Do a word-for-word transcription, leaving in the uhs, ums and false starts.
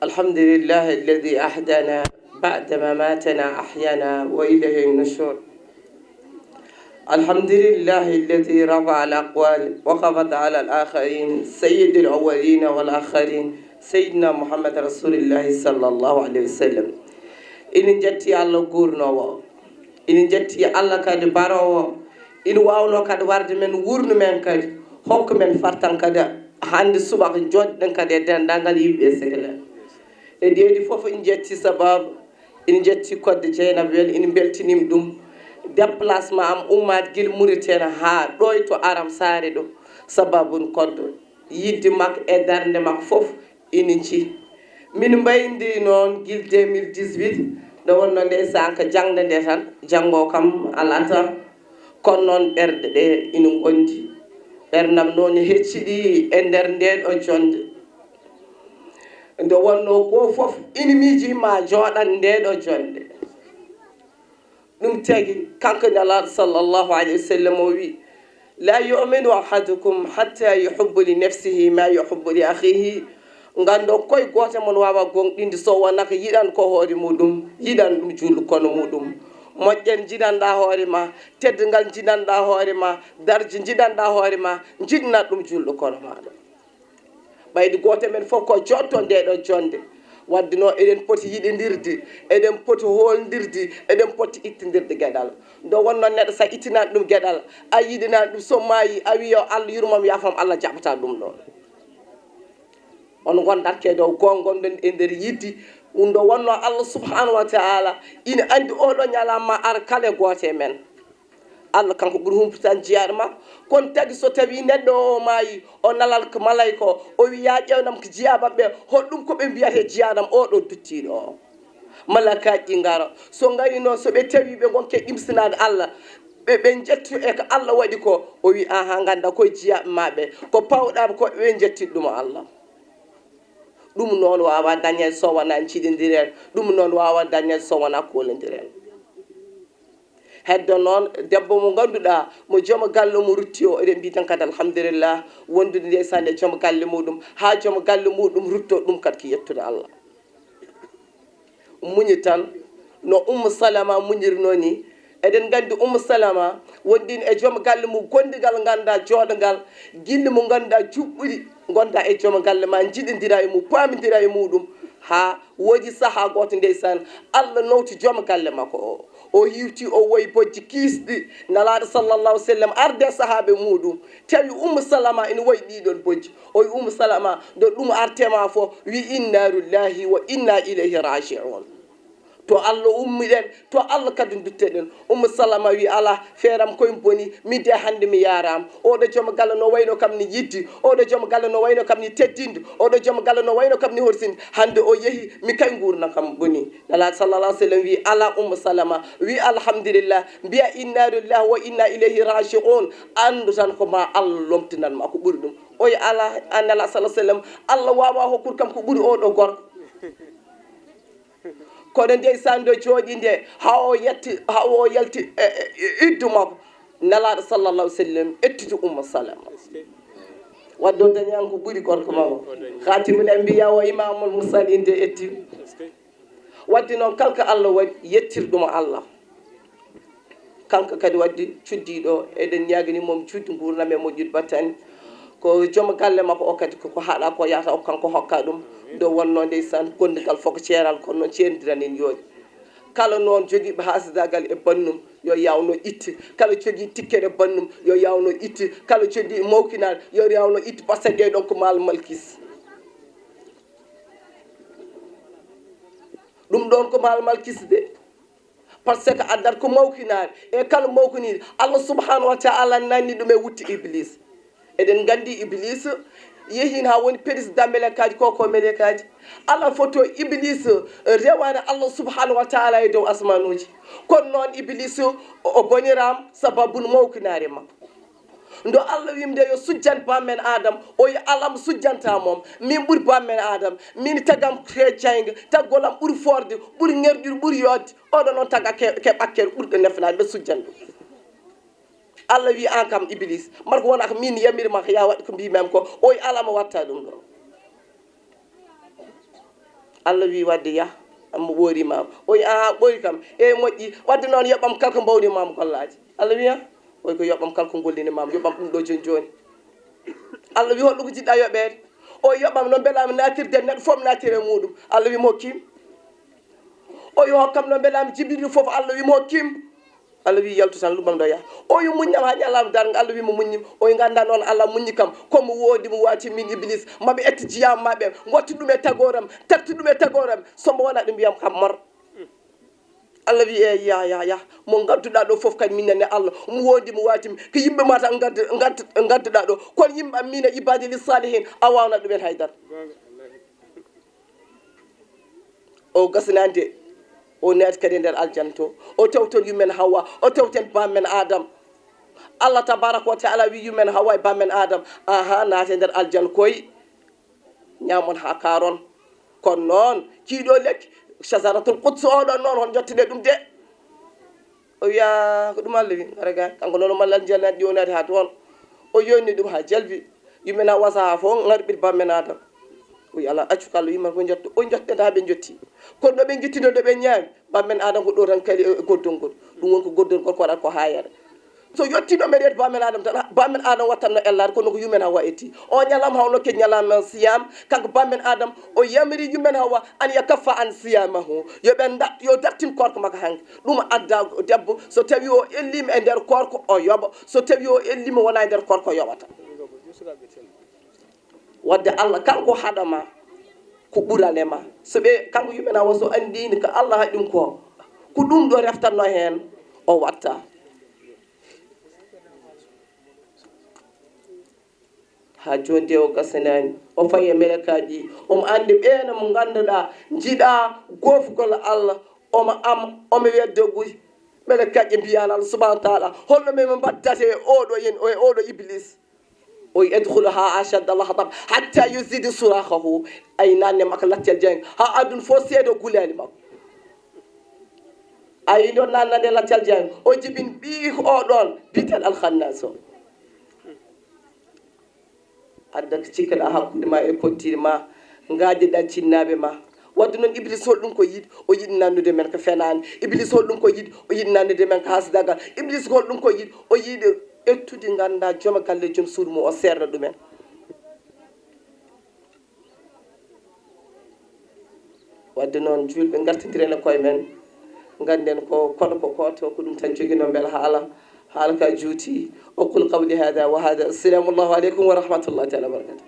الحمد لله الذي أحدانا بعد ما ماتنا أحيانا وإليه النشور. الحمد لله الذي رفع الأقوال وخفض على الآخرين، سيد الأولين والآخرين، سيدنا محمد رسول الله صلى الله عليه وسلم. Ina jetti Allah guurnoowo o. Ina jetti Allah kadi baroowo o. Ina waawno kadi warde men, wuurnu men kadi, hokku men fartan kadi hannde subaka jooɗiɗen kadi e denndaangal yimɓe e sehilaaɓe. E ɗeeɗi fof ina jetti sababu, ina jetti kodde Jeynaba Wele, ina mbeltiniima ɗum. Déplacement am ummaade gila Mauritanie haa ɗo e to Aram Saare ɗo, sababu koddo yiɗde makko e darnde makko fof ina ci. Min mbayndi noon gila deux mille dix-huit, nde wonnoo ndeysaan ko jaŋde nde tan, janngo kam alaa tan. Kono noon ɓerɗe ɗe ina ngondi. Ɓerndam noon hecciɗi e nder nde ɗo jonnde. Nde wonnoo ko fof ina miiji ma jooɗan nde ɗo jonnde. Ɗum tagi kanko Nelaaɗo sallallahu alayhi wa sallam o wi: "La yu'minu ahadukum hatta yuhibbu li nafsihi ma yuhibbu li akhihi." Nganndo koye gooto mon waawa goongɗinde so wonaa ko yiɗan ko hoore muɗum, yiɗan ɗum juulɗo kono muɗum. Moƴƴere njiɗanɗaa hoore ma, teddungal njiɗanɗaa hoore ma, darja njiɗanɗaa hoore ma, njiɗanaa ɗum juulɗo kono maaɗa. Ɓayde gooto men fof ko jotto nde ɗo jonnde. Wadde noon eɗen poti yiɗindirde, eɗen poti hoolndirde, eɗen poti ittindirde geɗal. Nde wonnoo neɗɗo so a ittinaani ɗum geɗal, a yiɗinaani ɗum, so maayi a wi yo Allah yurmam yaafam, Allah jaɓataa ɗum ɗoon. On ngondat ke dow goo, ngonɗon e nder yiɗde. Ɗum ɗo wonnoo Allah subhanahu wa ta'ala ina anndi oɗo ñalawma ara kala e gooto e men. Allah kanko ɓuri humpitande jiyaaɗo makko. Kono tagi so tawi neɗɗo o maayi, o nalal ko malayka o, o wi: "Ya ƴeewnam ko jiyaaɓe am ɓe, holɗum ko ɓe mbiyata e jiyaaɗo am oɗo duttiiɗo o?" Malaykaaji ɗi ngara. So ngari noon, so ɓe tawi ɓe ngonke ɗimsinaade Allah, ɓe, ɓe njettu e ko Allah waɗi ko, o wi: "Aha, ngannda koye jiyaaɓe ma ɓe, ko pawɗaa ko ɓe njetti ɗum Allah." Ɗum noon waawaa dañeede so wonaa njiɗindiral, ɗum noon waawaa dañeede so wonaa koolondiral. Heddo noon, debbo mo ngannduɗaa, mo joom galle mum rutti o, eɗen mbiy tan kadi alhamdulillah, wondude ndeysaan e joom galle muɗum, haa joom galle muɗum rutto, ɗum kadi ko yettude Allah. Muñi tan, no Ummu Salama muñirnoo ni. Eɗen nganndi Ummu Salama wondin e joom galle mum gondigal, nganndaa jooɗngal, gilli mo nganndaa juɓɓuɗi, ngonda e joom galle ma, njiɗindira e mum, paamindira e muɗum, haa woodi sahaa gooto ndeysaan, Allah nowti joom galle makko o. O hiwti, o woyi bojji kiisɗi. Nelaaɗo sallallahu alaihi wa sallam arde sahaabe muɗum, tawi Ummu Salama ina woyi ɗiɗon bojji. O wi Ummu Salama, nde ɗum arte ma fof, wi: "Inna lillahi wa inna ilayhi raji'un." To Allah ummiɗen, to Allah kadi dutteɗen. Ummu Salama wi: "Alaa, feeram koye boni, mi de hannde mi yaaraama. Oɗo joom galle no wayno kam ni yidde, oɗo joom galle no wayno kam ni teddinde, oɗo joom galle no wayno kam ni horsinde. Hannde o yehi, mi kay nguurndam kam boni." Nelaaɗo sallallahu alaihi wa sallam wi: "Alaa Ummu Salama, wi alhamdulillah, mbiya inna lillahi wa inna ilayhi raji'un, anndu tan ko ma Allah lomtinan ma ko ɓuri ɗum." O wi: "Alaa, an Nelaaɗo sallallahu alaihi wa sallam, Allah waawaa hokkude kam ko ɓuri oɗo gorko." Kono ndeysaan, nde jooɗi nde, haa o yetti, haa o yalti e, e, e iddu makko, Nelaaɗo sallallahu alaihi wa sallam ettiti Ummu Salama. Wadde o dañaani ko ɓuri gorko makko. Khatimul Anbiya wa Imamul Mursalin nde etti. Wadde noon, kala ko Allah waɗi, yettir ɗum Allah. Kanko kadi waddi cuddiiɗo, eɗen ñaagani mo juutde nguurndam e moƴƴude battane. Ko joom galle makko o kadi, ko, ko haaɗa ko yahata o, kanko hokka ɗum. Nde wonnoo ndeysaan, gondigal fof ko ceeral, kono noon ceerndira nen yooɗi. Kala noon jogiiɓe haasidaagal e bannum, yo yaawno itti. Kala jogii tikkere bannum, yo yaawno itti. Kala jogii mawkinaare, yo yaawno itti, par ce que ɗee ɗoon ko maal malkis. Ɗum ɗoon ko maal malkis de. Par ce que addat ko mawkinaare, e kala mawkiniiɗo, Allah subhanahu wa ta'ala nanni ɗum e wutte Iblis. Eɗen nganndi Iblis yehiino haa woni président meleekaaji, ko, ko meleekaaji. Alaa foto Iblis rewaani Allah subhanahu wa ta'ala e dow asmaanuuji. Kono noon Iblis o, o boniraama sababu mawkinaare makko. Ndo Allah wimde yo sujjan bammen Adam, o wi: "Alam sujjanta mom, min ɓuri bammen Adam, min tagam ke jayga, taggol am ɓuri forde, ɓuri ŋerɗude, ɓuri yodde, oɗo noon taga ke, ke ɓakkere ɓurɗo nefnaade, ɓe sujjan ɗum." Allah wi: "An kam Iblis, mar ko wona ko min yamiri ma ko ya waɗ ko mbimi am ko?" O wi: "Alama watta ɗum ɗo." Allah wi wadde yah, mo ɓoori maam. O wi, "Aha, ɓoori kam." "E moƴƴi." Wadde noon yoɓam kala ko mbawni maam gollaaji. Allah wi, "Ha?" O wi, "Ko yoɓam kala ko ngollini maam, yoɓam ɗum ɗo jooni jooni." Allah wi, "Holɗum ko jiɗɗa yoɓeede?" O wi, "Yoɓam no mbelaami naatirde neɗɗo fof naatira e muɗum." Allah wi, "Mi hokkii mo." O wi, "Hokkam no mbelaami Jibril fof." Allah wi, "Mi hokkii mo." Allah wi, "Yaltu tan, luɓam ɗo yaha." O wi, "Muññam haa ñalawma darnga." Allah wi mo muññi. O wi, "Nganndaa noon Allah muññi kam, ko mo woodi mo waati min Iblis. Maɓe ƴetta jiyaaɓe maɓɓe, ngotta ɗum e tagooram, tagta ɗum e tagooram. So mbo wonaa ɗum, mbiyam kam mor." Allah wi, "E, ya, ya, ya, mo ngadduɗaa ɗo fof kadi miññane Allah, mo woodi mo waati mi. Ko yimɓe ma tan ngaddu-, ngaddu-, ngadduɗaa ɗo. Kono yimɓe am, mina ibadi li salihin, a waawnaa ɗumen hay dara." O gasanaani de, o naati kadi e nder aljanna to. O tawi toon yummen Hawa, o tawi toon bammen Adam. Allah tabaraka wa taala wi yummen Hawa e bammen Adam, "Aha, naate nder aljanna koy, ñaamon haa kaaron. Kono noon, kii ɗo lekki, shajaratul quds o ɗon noon, hol njottide ɗum de?" O wiya, "Ko ɗum Allah wi, ngara ga." Kanko noon o malla aljanna ɗi o naati haa toon. O yonni ɗum haa jalbi. Yummen Hawa sahaa fof ngarɓir bammen Adam. O wi, "Alaa, accu ko Allah wi, man ko njotto." O jottata haa ɓe njotti. Kono ɗo ɓe ngittino, ɗo ɓe ñaami, bammen Adam ko ɗo tan kali e, e goddol ngol. Ɗum woni ko goddol ngol ko waɗata ko haa yara. So yottiino men reedu bammen Adam tan, bammen Adam wattanno ellaade, kono ko yummen Hawa etti. O ñalawma hawno ke ñalawma siyam, kanko bammen Adam, o yamiri yummen Hawa an yakaffa an siyamahu. Yo ɓe dat-, yo dartin koorko makko hanki. Ɗum adda debbo, so tawi o ellima e nder koorko, o yoɓa. So tawi o ellima wona e nder koorko, o yoɓata. Wadde Allah kanko haɗama ko ɓural e ma. So ɓe, kanko yummen Hawa so anndini ko Allah haɗi ɗum ko, ko ɗum ɗo reftanno heen, o watta. Haa jooni de o gasanaani. O fayi e melekaaji. Omo anndi ɓeena mo ngannduɗaa njiɗaa goofugol Allah. Omo am, omo wedda guri. Melekaaji mbiyaani Allah subhanahu wa taala, "Holno min mbaddata e oɗo yen, e oɗo Iblis?" O wi, "Idkhuluha ashadda lahadab hatta yuzida surahahu." Ay nanne makko lattel jeng. Haa aduna fof seedo gulaali makko. Ay ɗo nanna nde lattel jeng. O jibin ɓii o ɗon bitel alkhannas o. Adda ko cikkaɗa hakkunde ma e kottiri ma, ngaajoɗa cinnaaɓe ma. Wadde noon, Iblis, hol ɗum ko yiɗi? O yiɗi nannude men ko fenaande. Iblis, hol ɗum ko yiɗi? O yiɗi nannude men ko hasdagal. Iblis, hol ɗum ko yiɗi? O yiɗi ƴettude, ngannda, joom galle, joom suudu mum, o seerna ɗumen. Wadde noon, juulɓe, ngartidiren e koye men, ngannden ko kono ko gooto, ko ɗum tan joginoo, mbela haala, haala ka juuti. أقول قولي هذا وهذا. السلام الله عليكم ورحمة الله تعالى وبركاته.